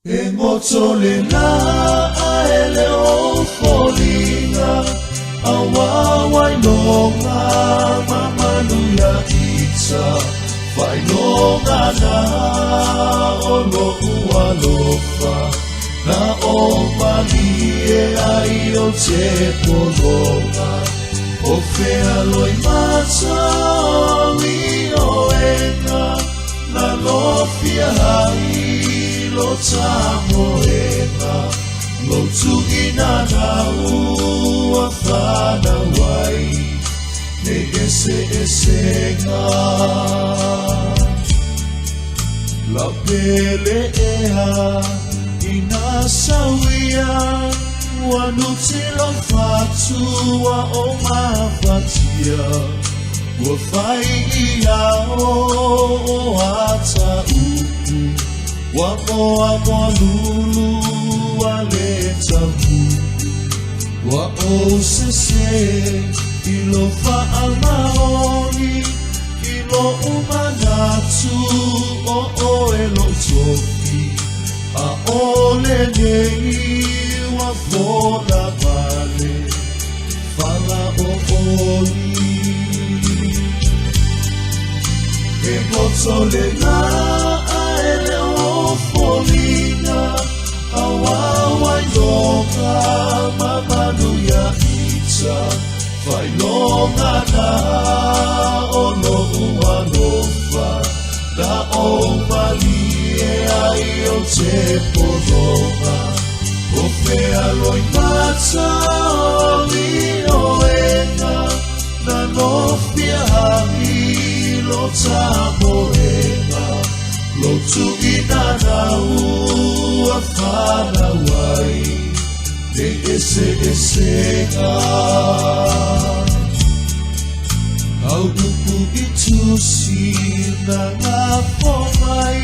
E goto le la ae le o foliga Aua wailoga ma manuia ita Failoga na o lo'u alofa Na o malie ai o te pologa O fea loi mata o lioega Na lofia ai lo tamoega Lo tu'uina na ua fanau ai Nei eseesega. Lau pele ea ina sauia Ua nuti lou fatu ua ou mafatia Ua fai ia o ata upu Ua moamoa lulu ua le taunu'u Ua ou sesē i lou faamaoni I lo'u manatu o oe lo'u tofi A o lenei ua fola ma le falaooli. E goto le la ae le o foliga Aua wailoga ma manuia ita Failoga na o lo'u alofa Na ou malie ai o te pologa O fea loimata o lioega Na lofia ai lo tamoega Lo tu'uina na ua fanau ai Nei eseesega. Au upu i tusi na lafo mai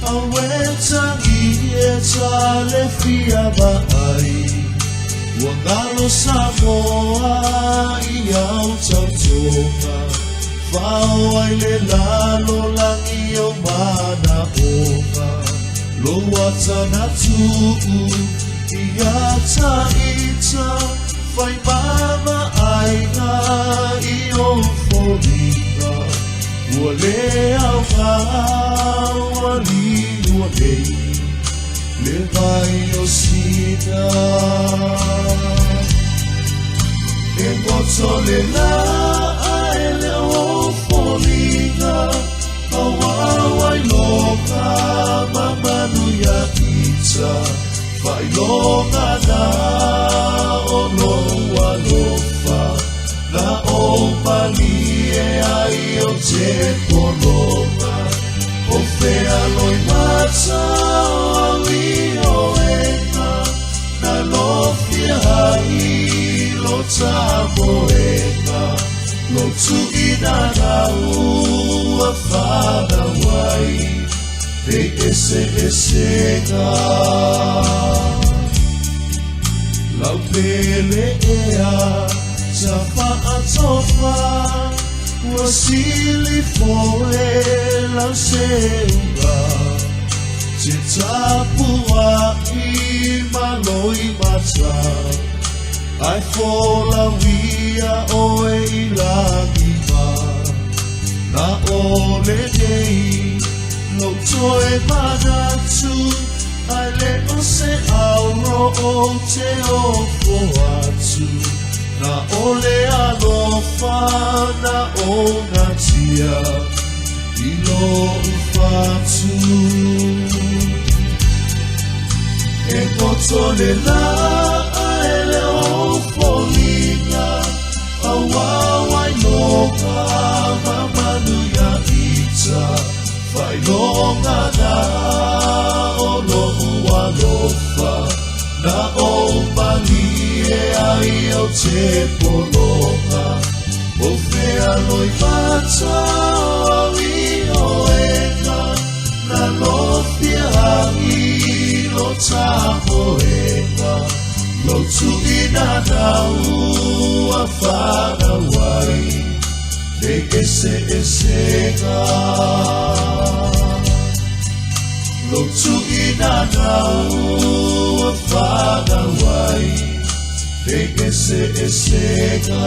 Auē tagi e ta le fia vaai Ua galo Samoa i au tautoga Fao ai le lalolagi ou manaʻoga Lou ata na tu'u ia ita Fai ma vaaiga i ou foliga Ua le aoga ua liua nei le vai o Sina. E goto le la ae le o foliga Aua wailoga ma manuia ita Failoga na o lou alofa Na ou malie ai o te pologa O fea loimata o lioega Na lofia ai lo tamoega Lo tu'uina na ua fanau ai Nei eseesega. Lau pele ea sa faatofa Ua sili foe lau seuga Te tapua'i ma loimata Ae folauia oe i lagi ma Na o lenei lou toe manatu Ae le o se auro ou te ofo atu Na o le alofa na ou natia I lou fatu. E goto le la ae le o foliga Aua wailoga ma manuia ita Failoga na o lo'u alofa Na ou malie ai o te pologa O fea loimata o lioega Na lofia ai lo tamoega Lo tu'uina na ua fanau ai Nei eseesega. Lo tu'uina. Pinana ua fanau ai le eseesega.